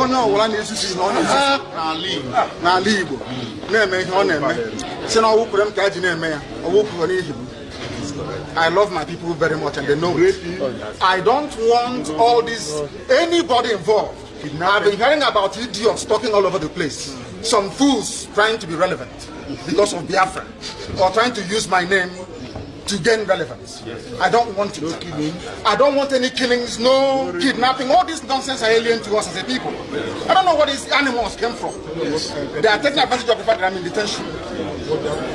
Onye ọbụla na-ezuzu ihe ọ na-ezuzu n'ala Igbo na-eme ihe ọ na-eme, si na ọwụ kwere m ka a ji na-eme ya, ọwụ kwere n'ihi m. I love my people very much and they know it. I don't want all this, anybody involved. I've been hearing about idiots talking all over the place. Some fools trying to be relevant because of Biafra or trying to use my name to gain relevance. I don't want it. I don't want any killings, no kidnapping. All this nonsense are alien to us as a people. I don't know where these animals came from. They are taking advantage of the fact that I'm in detention.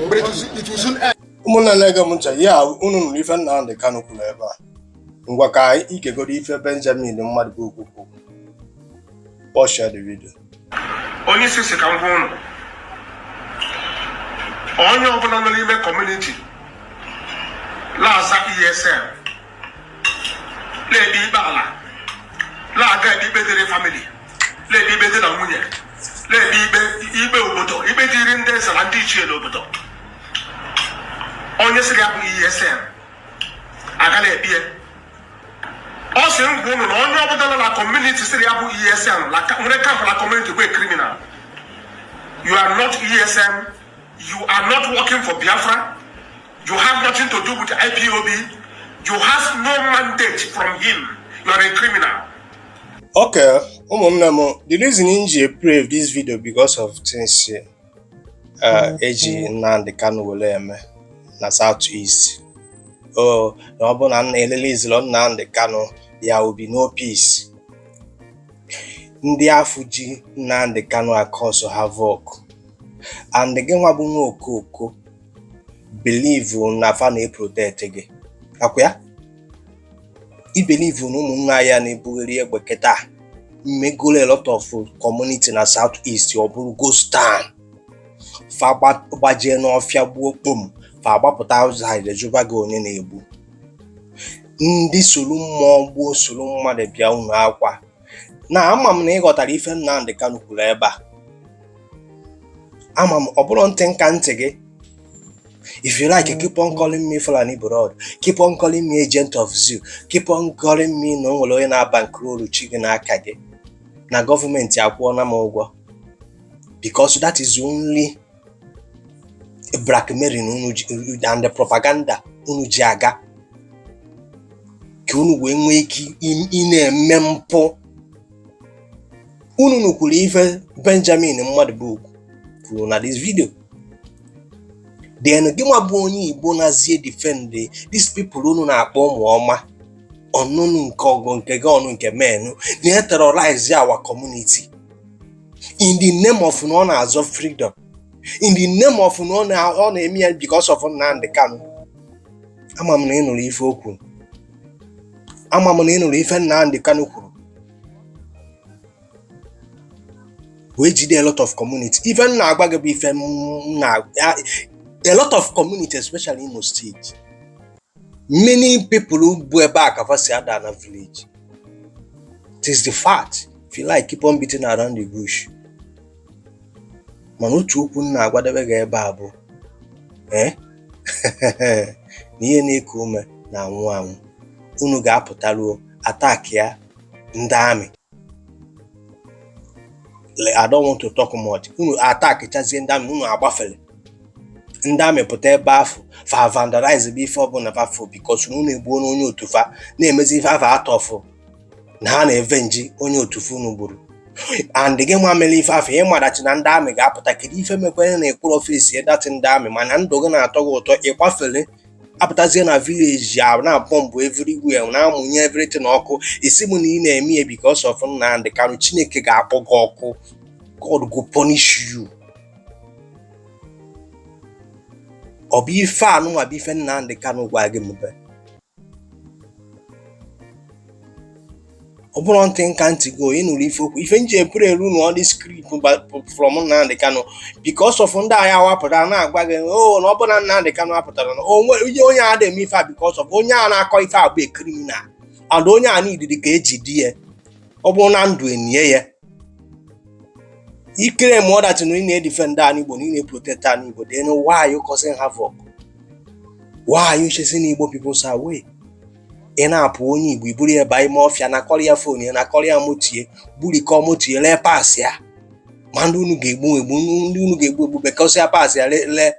But it will soon end. Ụmụnna na-ege m ntị, ya unu nụrụ ife Nnamdi Kanu kwuru ebe a. Ngwa, ka anyị ikegoro ife Benjamin Mmadụbụokwu kwuru. Watch the video. Onye isi si ka m gwa ụnụ, onye ọbụla nọ n'ime community na-aza ESN, na-ekpe ikpe ala, na-aga ekpe ikpe dịrị family, na-ekpe ikpe dị na nwunye, na-ekpe ikpe ikpe obodo, ikpe dịrị ndị eze na ndị ichie n'obodo, onye sịrị ya bụ ESN agala ekpe ya. Ọ sị m gwa ụnụ na onye ọbụla nọ na community sịrị ya bụ ESN nwere camp na community bụ criminal. You are not ESN. You are not working for Biafra. You have nothing to do with IPOB. You have no mandate from him. You are a criminal. Okay, ụmụnne m, the reason m ji play this video because of things eji Nnamdi Kanu were eme na South East. Oh, na ọ bụ na nna elelezilo Nnamdi Kanu, there will be no peace. Ndị afụ ji Nnamdi Kanu a-cause havoc, and gị nwa bụ nwa okoko believe na fa na-eprotect gị akwa ya. I believe na ụmụnne anyị a na-ebugheri egbe kịta mmegolo a lot of community na South East, ọ bụrụ ghost town. Fa gbajie n'ọfịa gbuo kpom, fa agbapụta outside jụba gị onye na-egbu ndị soro mmụọ gbuo soro mmadụ bịa unu akwa. Na ama m na ị ghọtara ife Nnamdi Kanu kwuru ebe a. Ama m ọ bụrụ ntị nka ntị gị. If you like, keep on calling me Fulani blood, keep on calling me agent of zoo, keep on calling me na o nwere onye na-aba nkrolu chi gị n'aka gị na gọọmenti akwụọla m ụgwọ, because that is only blackmailing unu ji and the propaganda unu ji aga ka unu wee nwee ike ị na-eme mpụ unu. Nukwuru ife Benjamin Mmadụbụokwu kwuru na this video. Then gị nwa bụ onye Igbo nazie defend these people unu na-akpọ ụmụ ọma ọnụnụ nke ọgụ nke gị ọnụ nke menu na-terrorize our community in the name of na ọ na-azọ freedom, in the name of na ọ na-eme ya because of Nnamdi Kanu. Ama m na ị nụrụ ife o kwuru. Ama m na ị nụrụ ife Nnamdi Kanu kwuru wee jide a lot of community. Ife m na-agwa gị bụ ife m na a lot of community, especially Imo State, many people bụ ebe a ka fa si ada na village. It is the fact. If you like, keep on beating around the bush, mana otu okwu m na-agwadebe gị ebe a bụ na ihe na-eku ume na-anwụ anwụ. Unu ga-apụtaruo attack ya ndị amị. I don't want to talk much. Unu attack chazie ndị amị, unu agbafere ndị amị pụta ebe ahụ, fa vandalize bụ ife ọbụla fa fụ, because unu egbuo onye otu fa na-emezi ife afa atọfụ na ha na-evenji onye otu fa unu gburu. And gị nwa mere ife afọ, ịmarachi na ndị amị ga-apụta. Kedu ife mekwere na ekwuru ọfisi datị ndị amị, mana ndụ gị na-atọ gị ụtọ, ịkwafere apụtazie na village a na-abọmbụ everywhere, na-amụnye everything ọkụ, isi m na ị na-eme ya because of Nnamdi Kanu? Chineke ga-akpọ gị ọkụ. God go punish you. Ọ bụ ife anụnwa bụ ife Nnamdi Kanu gwa gị mebe. Ọ bụrụ ntị nka ntị gị onye nụrụ ife okwu ife nji epere eru na all this script from Nnamdi Kanu, because of ndị agha wapụtara na-agwa gị o na ọ bụ na Nnamdi Kanu apụtara na onwe onye onye a na-eme ife a, because of onye a na-akọ ife a bụ a criminal, and onye a niidiri ka eji di ya. Ọ bụrụ na ndụ enye ya ikere ma ọdachi na ị na-edefend anyị Igbo na ị na-eprotect anyị Igbo, then why are you causing havoc? Why are you chasing Igbo people's away? Ị na-apụ onye Igbo, iburu ya baa ime ọfịa, nakọrọ ya phone ya, nakọrọ ya moto ya, gburikọ moto ya, lee parts ya. Ma ndị unu ga-egbu egbu, ndị unu ga-egbu egbu, bekọsịa parts ya, lee.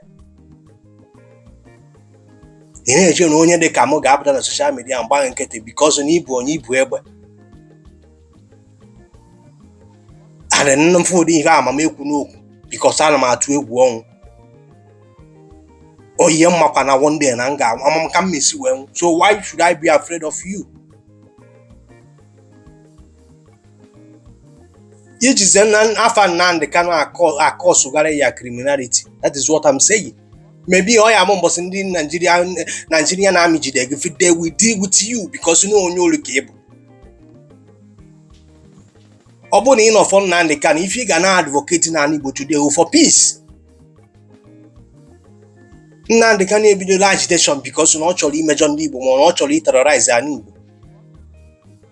Ị na-eche na onye dị ka m ga-apụta na social media mgba nkịtị because na ibu onye ibu egbe and nne m fụ ụdị ihe amamekwu n'okwu, because ana m atụ egwu ọnwụ. Oyihe mmakwa na one day na m ga-anwụ, ama m ka m mesi wee nwụ. So why should I be afraid of you? Ijize na afa Nnamdi Kanu akọsụgara ya criminality. That is what I'm saying. Maybe ọ ya amụ mbọsị ndị Nigeria na-amị jide gị, they will deal with you because na onye olu ka ị bụ. Ọ bụrụ na ị nọ for Nnamdi Kanu, ife ị ga na-advocate n'ala Igbo today for peace. Nnamdi Kanu ebidola agitation because na ọ chọrọ imejọ ndị Igbo, ma ọ chọrọ iterrorize ala Igbo.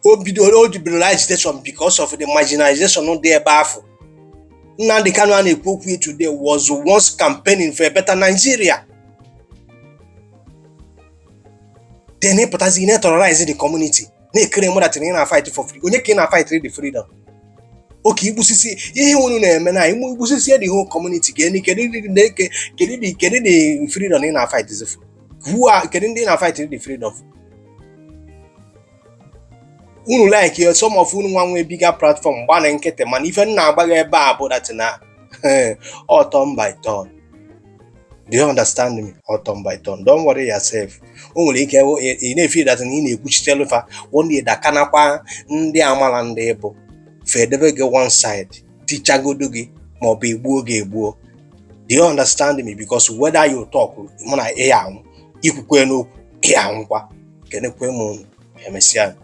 O bidoro, o bidoro agitation because of the marginalization dị ebe afọ. Nnamdi Kanu a na-ekwu okwu today was once campaigning for a better Nigeria. Then ịpụtazi na-terrorize the community, na-ekere mmadụ na ị na-fight for free. Onye ka ị na-fight the freedom? Oke igbusisi ihe unu na-eme na igbusisi the whole community, kedu the freedom ị na-fight for? Who are, kedu ndị na-fight the freedom for? Unu like some of unu nwa nwee bigger platform gbana nkịtị, mana ife m na-agba gị ebe a bụ that na all turn by turn. Do you understand me? All turn by turn. Don't worry yourself. O nwere ike ị na-efe that na ị na-ekwuchitelu fa, one day dakanakwa ndị amala ndị bụ fedebe gị one side, tichagodo gị maọbụ egbuo gị egbuo. Do you understand me? Because whether you talk, mụ na ị anwụ, ikwukwe n'okwu ị anwụkwa. Kenekwe m unu, emesịa.